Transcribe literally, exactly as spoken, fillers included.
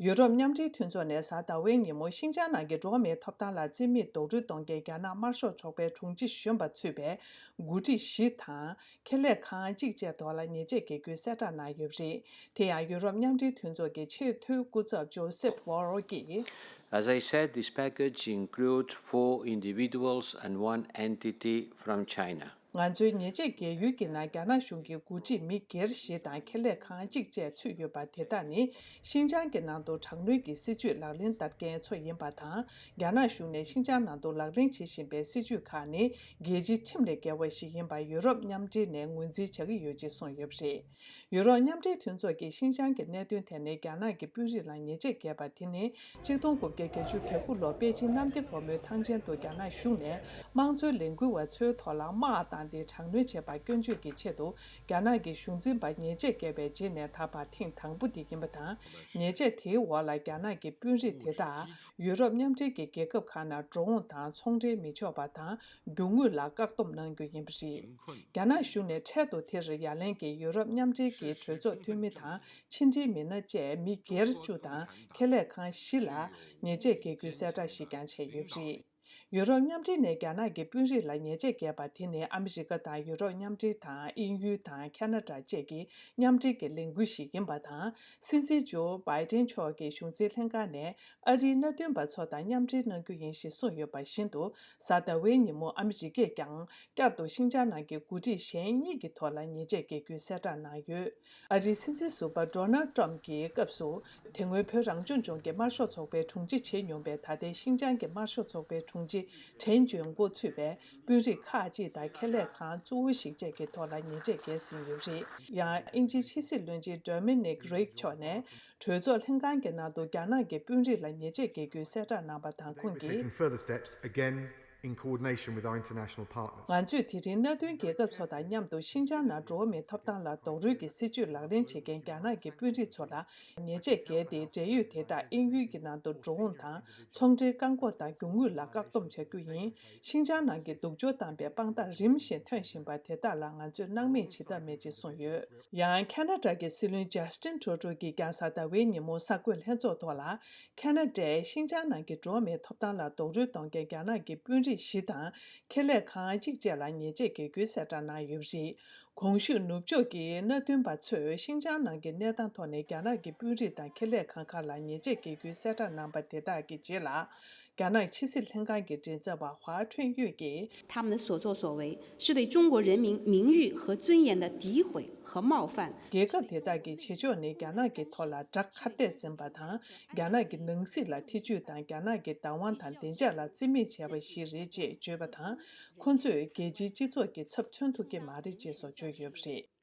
ཡུ་རོབ་མཉམ་འབྲེལ་མཐུན་ཚོགས་ནས་གཟའ་ཟླ་བའི་ཉིན་མོ་ཤིན་ཅང་ནང་གི་འགྲོ་བ་མིའི་ཐོབ་ཐང་ལ་བརྩི་མེད་རྡོག་རོལ་གཏོང་མཁན་རྒྱ་ནག་དམར་ཤོག་ཚོགས་པའི་དྲུང་ཆེ་གཞོན་པ་ཚུད་པའི་འགོ་ཁྲིད་བཞི་དང་། ཁེ་ལས་ཁང་གཅིག་བཅས་ཐོག་ལ་ཉེས་ཆད་འགེལ་རྒྱུའི་གསལ་བསྒྲགས་གནང་ཡོད་པ་རེད། དེ་ཡང་ཡུ་རོབ་མཉམ་འབྲེལ་མཐུན་ཚོགས་ཀྱི་ཆེས་མཐོའི་སྐུ་ཚབ་ཇོ་སེབ་བྷོ་རོ་གིས། As I said, this package includes four individuals and one entity from China. ང་ཚོའི་ཉེས་ཆད་འགེལ་ཡུལ་གྱི་ནང་རྒྱ་ནག་གཞུང་གི་འགོ་ཁྲིད་མི་སྒེར་བཞི་དང་ཁེ་ལས་ཁང་གཅིག་བཅས་ཚུད་ཡོད་པ་དེ་དག་ནི། ཤིན་ཅང་གི་ནང་དུ་དྲག་གནོན་གྱི་སྲིད་བྱུས་ལག་ལེན་བསྟར་མཁན་ཚོ་ཡིན་པ་དང་། རྒྱ་ནག་གཞུང་ནས་ཤིན་ཅང་ནང་དུ་ལག་ལེན་བྱེད་བཞིན་པའི་སྲིད་བྱུས་ཁག་ནི་རྒྱལ་སྤྱིའི་ཁྲིམས་ལས་འགལ་བ་ཞིག་ཡིན་པ་ཡུ་རོབ་མཉམ་འབྲེལ་ནས་ངོས་འཛིན་བྱ་གི་ཡོད་ཅེས་གསུངས་ཡོད་པ་རེད། ཡུ་རོབ་མཉམ་འབྲེལ་མཐུན་ཚོགས་ཀྱིས་ཤིན་ཅང་གི་གནད་དོན་ཐད་ནས་རྒྱ་ནག་གི་དཔོན་རིགས་ལ་ཉེས་ཆད་བཀལ་བ་དེ་ནི། ཆིག་སྟོང་དགུ་བརྒྱ་བརྒྱད་ཅུ་གྱ་དགུ་ལོར་པེ་ཅིན་གནམ་བདེ་སྒོ་མོའི་ཐང་ཆེན་དུ་རྒྱ་ནག་གཞུང་ནས་དམངས་གཙོའི་ལས་འགུལ་བ་ཚོའི་ཐོག་ལ་དམག་བཏང་སྟེ་དྲག་གནོན་བྱས་པ་སྐྱོན་བརྗོད་ཀྱི་ཆེད་དུ། རྒྱ་ནག་གི་གཞུང་འཛིན་པ་ཉེས་ཆད་བཀལ་བའི་རྗེས་ནས་ད་བར་ཐེངས་དང་པོ་དེ་ཡིན་པ་དང་། ཉེས་ཆད་དེའི་འོག་ལ་རྒྱ་ནག་གི་དཔོན་རིགས་དེ་དག་ཡུ་རོབ་མཉམ་འབྲེལ་གྱི་རྒྱལ་ཁབ་ཁག་ནང་འགྲོ་འོང་དང་ཚོང་འབྲེལ་མི་ཆོག་པ་དང་རྒྱུ་དངོས་ལ་བཀག་སྡོམ་གནང་རྒྱུ་ཡིན་པ་རེད། རྒྱ་ནག་གཞུང་ནས་འཕྲལ་དུ་དེར་ཡ་ལན་གྱིས་ཡུ་རོབ་མཉམ་འབྲེལ་གྱི་གྲོས་ཚོགས་འཐུས་མི་དང་ཕྱི་འབྲེལ་མི་སྣ་བཅས་མི་སྒེར་བཅུ་དང་ཁེ་ལས་ཁང་བཞི་ལ་ཉེས་ཆད་འགེལ་རྒྱུའི་གསལ་བསྒྲགས་ཤིག་ཀྱང་བྱས་ཡོད་པ་རེད། ཡུ་རོབ་མཉམ་འབྲེལ་ནས་རྒྱ་ནག་གི་དཔོན་རིགས་ལ་ཉེས་ཆད་བཀལ་བ་དེ་ནི་ཨ་མི་རི་ཀ་དང་ཡུ་རོབ་མཉམ་འབྲེལ་དང་དབྱིན་ཡུལ་དང་ཁ་ན་ཌ་བཅས་ཀྱི་མཉམ་འབྲེལ་གྱི་ལས་འགུལ་ཞིག་ཡིན་པ་དང་། སྲིད་འཛིན་ཇོ་བྷའི་ཏན་མཆོག་གིས་གཞུང་འཛིན་ལྷན་ཁང་ནས་ཨ་རིའི་མནའ་མཐུན་པ་ཚོ་དང་མཉམ་འབྲེལ་གནང་རྒྱུ་ཡིན་ཞེས་གསུངས་ཡོད་པ་བཞིན་དུ། གཟའ་ཟླ་བའི་ཉིན་མོ་ཨ་མི་རི་ཀས་ཀྱང་བསྐྱར་དུ་ཤིན་ཅང་ནང་གི་འགོ་ཁྲིད་གཞན་གཉིས་ཀྱི་ཐོག་ལ་ཉེས་ཆད་འགེལ་རྒྱུའི་གསལ་བསྒྲགས་གནང་ཡོད། ཨ་རིའི་སྲིད་འཛིན་ཟུར་པ་ཌོ་ནལ་ཏྲམ་གྱི་སྐབས་སུ། དེ་སྔོན་བོད་རང་སྐྱོང་ལྗོངས་ཀྱི་དམར་ཤོག་ཚོགས་པའི་དྲུང་ཆེ་བྱེད་མྱོང་པའི་ད་ལྟའི་ཤིན་ཅང་གི་དམར་ཤོག་ཚོགས་པའི་དྲུང་ཆེ་ཁྲེན་ཅུན་ཀོ་ཚུད་པའི་དཔོན་རིགས་ཁག་ཅིག་དང་ཁེ་ལས་ཁང་གཙོ་བོ་ཞིག་བཅས་ཀྱི་ཐོག་ལ་ཉེས་ཆད་འགེལ་ཟིན་ཡོད་པ་རེད། ཡང་དབྱིན་ཇིའི་ཕྱི་སྲིད་བློན་ཆེན་ཌོ་མི་ནིག་རིག་མཆོག་ནས། གྲོས་ཚོགས་ལྷན་ཁང་གི་ནང་དུ་རྒྱ་ནག་གི་དཔོན་རིགས་ལ་ཉེས་ཆད་འགེལ་རྒྱུའི་གསལ་བསྒྲགས་གནང་བ་དང་ཁོང་གིས། We're taking further steps, again in coordination with our international partners. ང་ཚོས་དེ་རིང་མནའ་མཐུན་རྒྱལ་ཁབ་ཚོ་དང་མཉམ་དུ་ཤིན་ཅང་ནང་འགྲོ་བ་མིའི་ཐོབ་ཐང་ལ་རྡོག་རོལ་གྱི་སྲིད་བྱུས་ལག་ལེན་བྱེད་མཁན་རྒྱ་ནག་གི་དཔོན་རིགས་ཚོ་ལ་ཉེས་ཆད་འགེལ་ཏེ། འབྲེལ་ཡོད་དེ་དག་དབྱིན་ཡུལ་གྱི་ནང་དུ་འགྲོ་འོང་དང་ཚོང་འབྲེལ་བཀག་འགོག་དང་རྒྱུ་དངོས་ལ་བཀག་སྡོམ་བྱ་རྒྱུ་ཡིན། ཤིན་ཅང་ནང་གི་སྡུག་སྦྱོང་བཏང་པའི་དཔང་རྟགས་རིམ་བཞིན་ཐོན་བཞིན་པ་དེ་དག་ལ་ང་ཚོས་སྣང་མེད་བྱེད་ཐབས་མེད་ཅེས་གསུངས་ཡོད། ཡང་ཁ་ན་ཌ་གི་སྲིད་བློན་ཇ་སི་ཊིན་ཊུ་རུ་ཌོ་གིས་ཀྱང་གཟའ་ཟླ་བའི་ཉིན་མོ་གསར་འགོད་ལྷན་ཚོགས་ཐོག་ལ། ཁ་ན་ཌས་ཤིན་ཅང་ནང་གི་འགྲོ་བ་མིའི་ཐོབ་ཐང་ལ་རྡོག་རོལ་གཏོང་མཁན་རྒྱ་ནག་གི་དཔོན་རིགས་བཞི་དང་ཁེ་ལས་ཁང་གཅིག་བཅས་ལ་ཉེས་ཆད་འགེལ་རྒྱུའི་གསལ་བསྒྲགས་གནང་ཡོད་པ་རེད། གོང་ཞུས་ནུབ་ཕྱོགས་ཀྱི་མནའ་མཐུན་པ་ཚོས་ཤིན་ཅང་ནང་གི་གནས་སྟངས་ཐོག་ནས་རྒྱ་ནག་གི་དཔོན་རིགས་དང་ཁེ་ལས་ཁང་ཁག་ལ་ཉེས་ཆད་འགེལ་རྒྱུའི་གསལ་བསྒྲགས་གནང་པ་དེ་དག་གི་རྗེས་ལ། རྒྱ་ནག་ཕྱི་སྲིད་ལྷན་ཁང་གི་མགྲིན་ཚབ་པ་ཧྭ་ཁྲུན་ཡུས་ཀྱིས། 他们的所作所为是对中国人民名誉和尊严的诋毁和冒犯。 རྒྱལ་ཁབ་དེ་དག་གི་བྱེད་ཕྱོགས་ནི་རྒྱ་ནག་གི་ཐོག་ལ་དགྲ་ཁ་གཏད་འཛིན་པ་དང་། རྒྱ་ནག་གི་ནང་སྲིད་ལ་ཐེ་ཇུས་དང་། རྒྱ་ནག་གི་བདག་དབང་དང་བདེ་འཇགས་ལ་བརྩི་མེད་བྱས་པ་ཞིག་རེད་ཅེས་བརྗོད་པ་དང་། ཁོ་ཚོས་རྒྱལ་སྤྱིའི་སྤྱི་ཚོགས་ཀྱི་ཚབ་མཚོན་ཐུབ་ཀྱི་མ་རེད་ཅེས་སོགས་བརྗོད་ཡོད་པ་རེད།